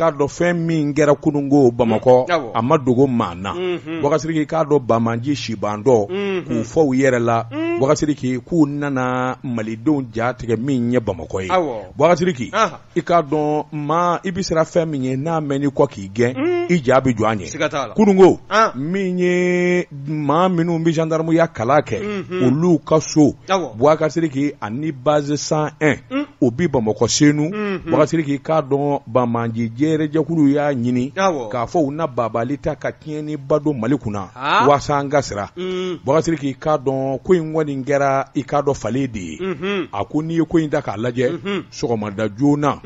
k'a dɔn fɛn min kɛra kununko Bamakɔ a ma dogo maa na. Bubakari Sidiki, k'a dɔn banbaanci sibandɔ k'u fɔ u yɛrɛ la, Bubakari Sidiki, k'u nana malidenw ja tigɛ min ye Bamakɔ ye. Bubakari Sidiki, i k'a dɔn maa i bɛ siran fɛn min ye, n'a mɛnn'i kɔ k'i gɛn, i ja bɛ jɔ a ɲɛ. Kununko, min ye maa minnu bɛ gendarmeya kalan kɛ, olu ka so, Bubakari Sidiki, ani base 101, o bi Bamakɔ Senu. Bubakari Sidiki, k'a dɔn banbaanci jɛrɛjɛkulu y'a ɲini k'a fɔ u na babali ta ka tiɲɛniba don Mali kunna waasa an ka siran. Bubakari Sidiki, k'a dɔn ko in kɔni kɛra, i k'a dɔn falen de ye. A ko n'i ye ko in ta k'a lajɛ sɔgɔmada joona,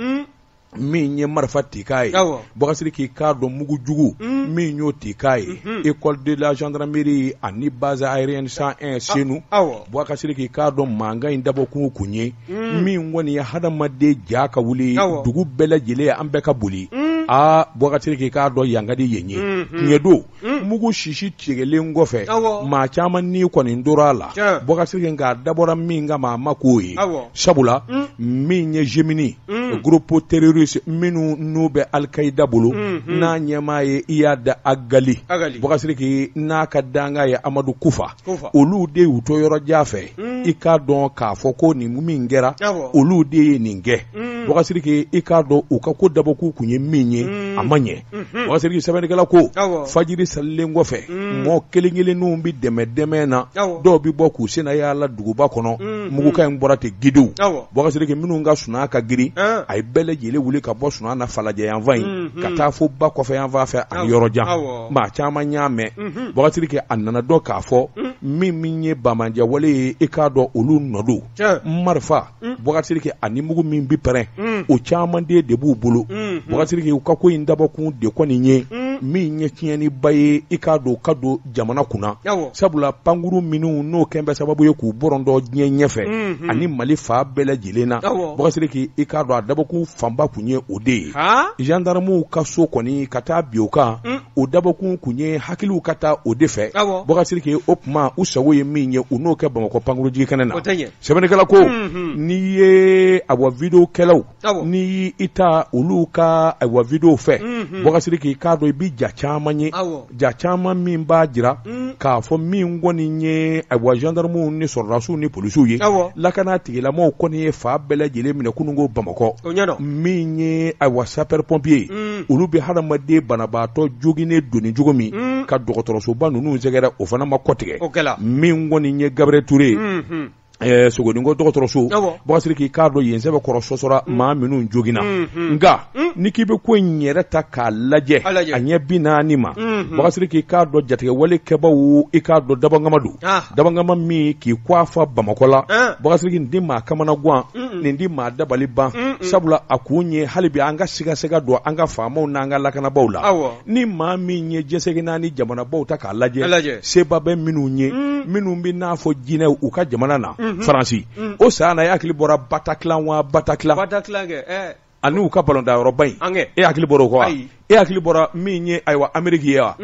min ye marifa tikan ye, Bubakari Sidiki, k'a dɔn mugujugu min y'o tikan ye école de la gendarmerie ani base aérienne 101 Senu. Bubakari Sidiki, k'a dɔn mankan in dabɔkun kun ye min kɔni ye hadamaden ja ka wuli, dugu bɛɛ lajɛlen an bɛɛ ka boli. Aa, Bubakari Sidiki, k'a dɔn yan ka di yen ye, tiɲɛ don. Mugu sisi tigɛlen kɔfɛ, maa caman ni kɔni tora a la, Bubakari Sidiki, nka a dabɔra min kama a ma k'o ye, sabula min ye GMIN, groupe terroriste minnu n'u bɛ Al-Qaïda bolo, n'a ɲɛmaa ye Iyad Ag Ghali, Bubakari Sidiki, n'a ka dankan ye Amadu Kufa, olu de y'u to yɔrɔ jan fɛ, i k'a dɔn k'a fɔ ko nin min kɛra, olu de ye nin kɛ. Bubakari Sidiki, i k'a dɔn u ka ko dabɔkun kun ye min ye, a ma ɲɛ. Bubakari Sidiki, sɛbɛnnikɛla ko fajiri salilen kɔfɛ, mɔgɔ kelen kelenninw bɛ dɛmɛ dɛmɛ na, dɔw bɛ bɔ k'u senna yaala duguba kɔnɔ, mugukan in bɔra ten gidiw. Bubakari Sidiki, minnu ka sunaa ka girin, a ye bɛɛ lajɛlen wuli ka bɔ sunaa na falajɛ yanfan in ka taa fo ba kɔfɛ yanfan fɛ ani yɔrɔ jan. Maa caman y'a mɛn. Bubakari Sidiki, a nana dɔn k'a fɔ min ye banbaanciwale ye, i k'a dɔn olu nɔ don marifa, Bubakari Sidiki, ani mugu min bɛ pɛrɛn, o caman de b'u bolo. Bubakari Sidiki, u ka ko in dabɔkun de kɔni ye min ye tiɲɛniba ye, i k'a dɔn ka don jamana kunna, sabula pankuru minnu n'o kɛn bɛ sababu ye k'u bɔrɔntɔ diɲɛ ɲɛfɛ ani Mali fan bɛɛ lajɛlen na. Bubakari Sidiki, i k'a dɔn a dabɔkun fanba kun ye o de ye. Gendarmew ka so kɔni ka taa bin o kan, o dabɔkun kun ye hakiliw ka taa o de fɛ. Bubakari Sidiki, o tuma u sago ye min ye, u n'o kɛ Bamakɔ pankurunjigin kɛnɛ na. Sɛbɛnnikɛla ko n'i ye awa video kɛlaw, n'i y'i ta olu ka awa video fɛ, Bubakari Sidiki, i k'a dɔn i bɛ ja caman ye, ja caman min b'a jira k'a fɔ min kɔni ye awa gendarmew ni sɔrɔdasiw ni polisiw ye, lakana tigilamɔgɔw kɔni ye fan bɛɛ lajɛlen minɛ kununko Bamakɔ. Min ye awa sapeur pompier ye, olu bɛ hadamaden banabaatɔ joginnen doni cogo min ka dɔgɔtɔrɔsoba ninnu sɛgɛrɛ, o fana ma kɔtigɛ. Min kɔni ye Gabriel Touré ye, Sogonikɔ dɔgɔtɔrɔso, Bubakari Sidiki, k'a dɔn yen sɛbɛkɔrɔ sɔsɔra maa minnu joginna. Nka n'i k'i bɛ ko in yɛrɛ ta k'a lajɛ a ɲɛ 40 ma, Bubakari Sidiki, k'a dɔn jatigɛwale kɛbaw, i k'a dɔn dabangama don, dabangama min k'i kɔ fa Bamakɔ la. Bubakari Sidiki, nin tɛ maa kamana gan, nin tɛ maa dabali ban, sabula a kun ye hali bi an ka sigasiga don an ka faamaw n'an ka lakanabaaw la. Ni maa min ye diɲɛ seleke naani jamanabaw ta k'a lajɛ, seba bɛ minnu ye, minnu bɛ n'a fɔ jinɛ u ka jamana na, Faransi, o san na e hakili bɔra Bataclan wa Bataclan ani u ka balondanyɔrɔba in, e hakili bɔra o kɔ wa? E hakili bɔra min ye ayiwa Ameriki ye wa?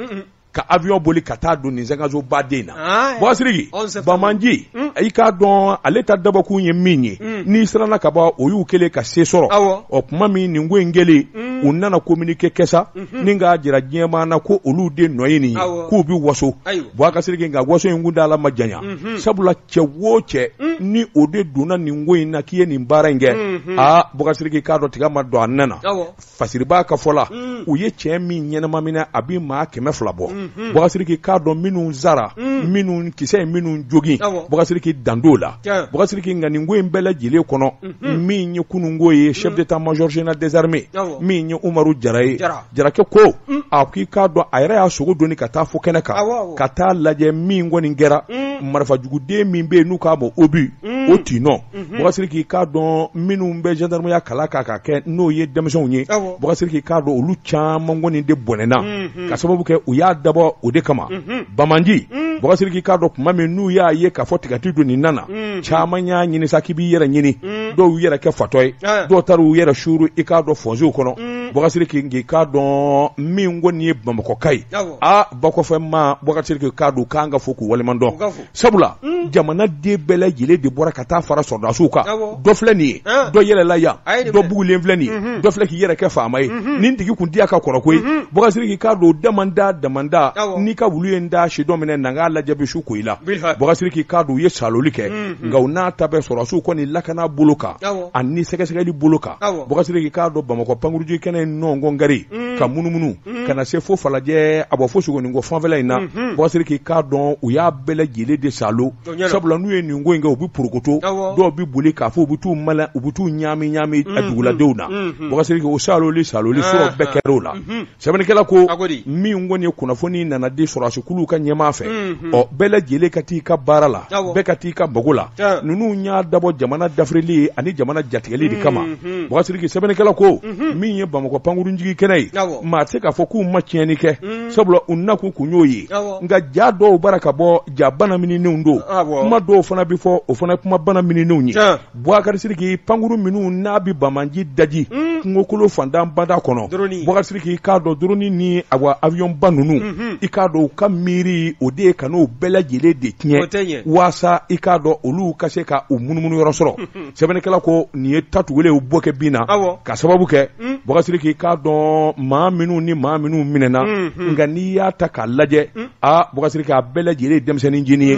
Ka avion boli ka taa don nin sankansoba den na. Bubakari Sidiki, banbaanci, i k'a dɔn ale ta dabɔkun ye min ye, n'i siranna ka ban, o y'u kɛlen ka se sɔrɔ. Ɔ tuma min nin ko in kɛlen, u nana communiqué kɛ sa ni k'a jira diɲɛmaa na ko olu de nɔ ye nin ye, k'u bɛ waso. Bubakari Sidiki, nka waso in kuntaala ma janya, sabula cɛ o cɛ ni o de donna nin ko in na k'i ye nin baara in kɛ, aa, Bubakari Sidiki, k'a dɔn tiga ma don a nɛ na. Fasiriba ka fɔ la, u ye cɛ min ɲɛnama minɛ, a bɛ maa 200 bɔ. Bubakari Sidiki, k'a dɔn minnu sara, minnu kisɛ ye minnu jogin, Bubakari Sidiki, dan t'o la. Bubakari Sidiki, nka nin ko in bɛɛ lajɛlen kɔnɔ, min ye kununko ye, chef d'état-major général des armées, min ye Umaru Jara ye, Jarakɛ ko a k'i k'a dɔn a yɛrɛ y'a sogo doni ka taa fo kɛnɛ kan ka taa lajɛ min kɔni kɛra, marifajuguden min bɛ yen n'u k'a ma obus, o tinɔ. Bubakari Sidiki, k'a dɔn minnu bɛ gendarmeya kalan kan ka kɛ, n'o ye denmisɛnw ye, Bubakari Sidiki, k'a dɔn olu caman kɔni de bɔnɛna ka sababu kɛ u y'a dabɔ o de kama. Banbaanci, Bubakari Sidiki k'a dɔn tuma min n'u y'a ye k'a fɔ tigati don nin nana caman y'a ɲini sa k'i b'i yɛrɛ ɲini dɔw y'u yɛrɛ kɛ fatɔ ye dɔw taara u yɛrɛ suuru i k'a dɔn fɔnsew kɔnɔ Bubakari Sidiki k'i k'a dɔn min kɔni ye Bamakɔka ye aa bakɔfɛ maa Bubakari Sidiki k'a dɔn k'an ka fo k'u waleɲuman dɔn sabula jamanaden bɛɛ lajɛlen de bɔra ka taa fara sɔrɔdasiw kan dɔ filɛ nin ye dɔ yɛlɛla yan dɔ bugulen filɛ nin ye dɔ filɛ k'i yɛrɛ kɛ faama ye nin tigi kun diya ka kɔrɔ koyi Bubakari Sidiki k'a dɔn damanda damanda n'i ka wulu ye n da si dɔ minɛ na n k'a lajɛ bi su ko i la Bubakari Sidiki k'a dɔn u ye saloli kɛ nka u n'a ta bɛɛ sɔrɔdasiw kɔni lakana bolo kan ani sɛgɛsɛgɛli bolo kan Bubakari Sidiki k'a dɔn Bamakɔ pankurunjigi kɛnɛ nɔngɔn kari ka munumunu ka na se fo Falajɛ a bɔ fo Sogonikɔ fanfɛla in na Bubakari Sidiki k'a dɔn u y'a bɛɛ lajɛlen de salo sabula n'u ye nin ko in kɛ u bɛ porokoto dɔw bɛ boli k'a fɔ u bɛ t'u mala u bɛ t'u ɲaami ɲaami duguladenw na Bubakari Sidiki o saloli saloli sɔrɔ bɛɛ kɛra o la sɛbɛnnikɛla ko min kɔni ye kunnafoni nana di sɔrɔdasikuluw ka ɲɛmaa fɛ ɔ bɛɛ lajɛlen ka t'i ka baara la bɛɛ ka t'i ka mago la ninnu y'a dabɔ jamana dafirili ani jamana jatigɛli de kama Bubakari Sidiki sɛbɛnnikɛla ko min ye Bamakɔ pankurunjigi kɛnɛ ye maa tɛ se k'a fɔ k'u ma tiɲɛni kɛ sabula u nakun kun y'o ye nka ja dɔw bara ka bɔ ja banaminenw don kuma dɔw fana bɛ fɔ o fana kuma banaminenw ye Bubakari Sidiki pankurun minnu n'a bɛ banbaanci daji kungokolo fantan banda kɔnɔ Bubakari Sidiki k'a dɔn drone ni awa avion ba ninnu i k'a dɔn u ka miiri o de ye ka n'o bɛɛ lajɛlen de tiɲɛ waasa i k'a dɔn olu ka se ka u munumunu yɔrɔ sɔrɔ sɛbɛnnikɛla ko nin ye tatuwele bɔ kɛ bin na ka sababu kɛ Bubakari Sidiki k'a dɔn maa minnu ni maa minnu minɛna nka n'i y'a ta k'a lajɛ aa Bubakari Sidiki a bɛɛ lajɛlen ye denmisɛnnin jinin ye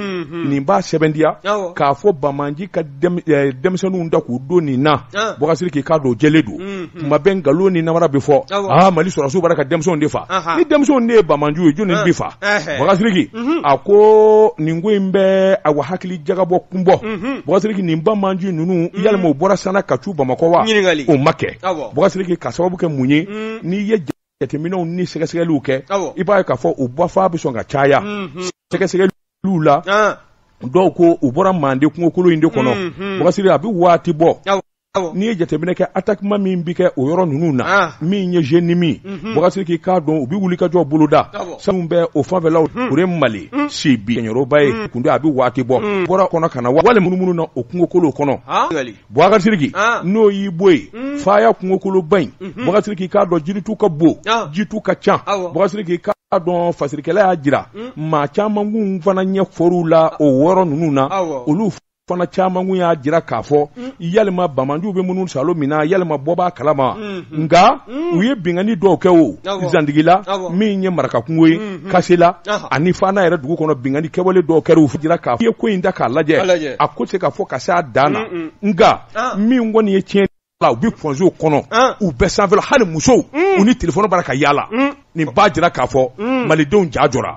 nin b'a sɛbɛntiya k'a fɔ banbaanci ka denmisɛnninw da k'u don nin na Bubakari Sidiki k'a dɔn jɛlen don tuma bɛɛ nkalon ni namara bɛ fɔ aa Mali sɔrɔdasiw bɔra ka denmisɛnw de fa ni denmisɛnw de ye banbaanciw ye jɔnni bɛ fa Bubakari Sidiki a ko nin ko in bɛ awa hakili jagabɔ kun bɔ Bubakari Sidiki nin banbaanci ninnu yalima u bɔra sanna ka cun Bamakɔ wa o ma kɛ Bubakari Sidiki ka sababu kɛ mun ye n'i ye jateminɛw ni sɛgɛsɛgɛliw kɛ i b'a ye k'a fɔ u bɔfan bɛ sɔn ka caya sɛgɛsɛgɛliw la dɔw ko u bɔra manden kungokolo in de kɔnɔ Bubakari Sidiki a bɛ waati bɔ n'i ye jateminɛ kɛ attaquement min bɛ kɛ o yɔrɔ ninnu na min ye JNIM Bubakari Sidiki k'a dɔn u bɛ wuli ka jɔ boloda sanu bɛ o fanfɛlaw o ye Mali sibi kɛɲɛrɔba ye kun a bɛ waati bɔ bɔra kɔnɔ ka na wali munumunu na o kungokolo kɔnɔ Bubakari Sidiki n'o y'i bɔ yen faya kungokoloba in Bubakari Sidiki k'a dɔn jiritu ka bon jitu ka ca Bubakari Sidiki k'a dɔn fasirikɛla y'a jira maa caman kun fana ɲɛ fɔr'u la o yɔrɔ ninnu na olu fana caman kun y'a jira k'a fɔ yalima banbaanciw bɛ minnu salo min na yalima bɔ b'a kalama nka u ye binkanni dɔw kɛ o Zantigila min ye marakakungo ye Kasela ani Fana yɛrɛ dugu kɔnɔ binkanni kɛwale dɔw kɛra u jira k'a fɔ i ye ko in ta k'a lajɛ a ko tɛ se ka fɔ ka se a dan na nka min kɔni ye tiɲɛ la u bɛ fɔnsew kɔnɔ u bɛɛ sanfɛ hali musow u ni telefɔni bara ka yaala nin b'a jira k'a fɔ malidenw ja jɔra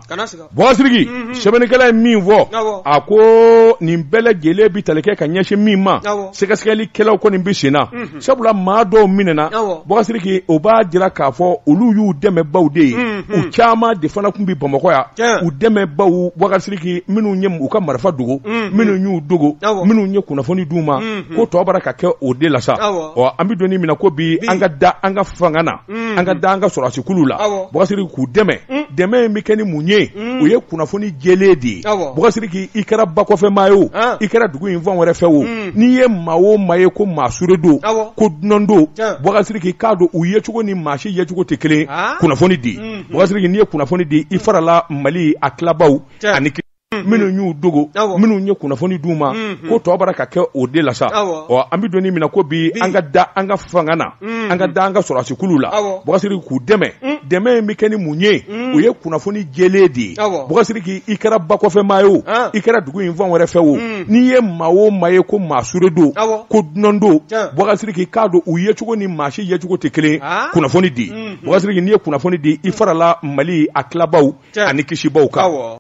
Bubakari Sidiki sɛbɛnnikɛla ye min fɔ a ko nin bɛɛ lajɛlen bɛ tali kɛ ka ɲɛsin min ma sɛgɛsɛgɛlikɛlaw kɔni bɛ sen na sabula maa dɔw minɛna Bubakari Sidiki o b'a jira k'a fɔ olu y'u dɛmɛbaw de ye u caman de fana tun bɛ Bamakɔ yan u dɛmɛbaw Bubakari Sidiki minnu ye u ka marifa dogo minnu y'u dogo minnu ye kunnafoni d'u ma ko tɔ bara ka kɛ o de la sa ɔ an bɛ don min na ko bi an ka da an ka fanga na an ka da an ka sɔrɔdasikulu la Bubakari Sidiki k'u dɛmɛ dɛmɛ in bɛ kɛ ni mun ye o ye kunnafoni jɛlen de ye Bubakari Sidiki i kɛra bakɔfɛmaa ye o i kɛra dugu in fan wɛrɛ fɛ o n'i ye maa o maa ye ko maa sure don ko dunan don Bubakari Sidiki k'a dɔn u yecogo ni maa si yecogo tɛ kelen kunnafoni di Bubakari Sidiki n'i ye kunnafoni di i farala Mali a tilabaw ani minnu y'u dogo minnu ye kunnafoni d'u ma ko tɔ bara ka kɛ o de la sa ɔ an bɛ don min na ko bi an ka da an ka fanga na an ka da an ka sɔrɔdasikulu la Bubakari Sidiki k'u dɛmɛ dɛmɛ in bɛ kɛ ni mun ye o ye kunnafoni jɛlen de ye Bubakari Sidiki i kɛra bakɔfɛmaa ye o i kɛra dugu in fan wɛrɛ fɛ o n'i ye maa o maa ye ko maa sure don ko dunan don Bubakari Sidiki k'a dɔn u yecogo ni maa si yecogo tɛ kelen kunnafoni di Bubakari Sidiki n'i ye kunnafoni di i farala Mali a tilabaw ani kisibaw kan.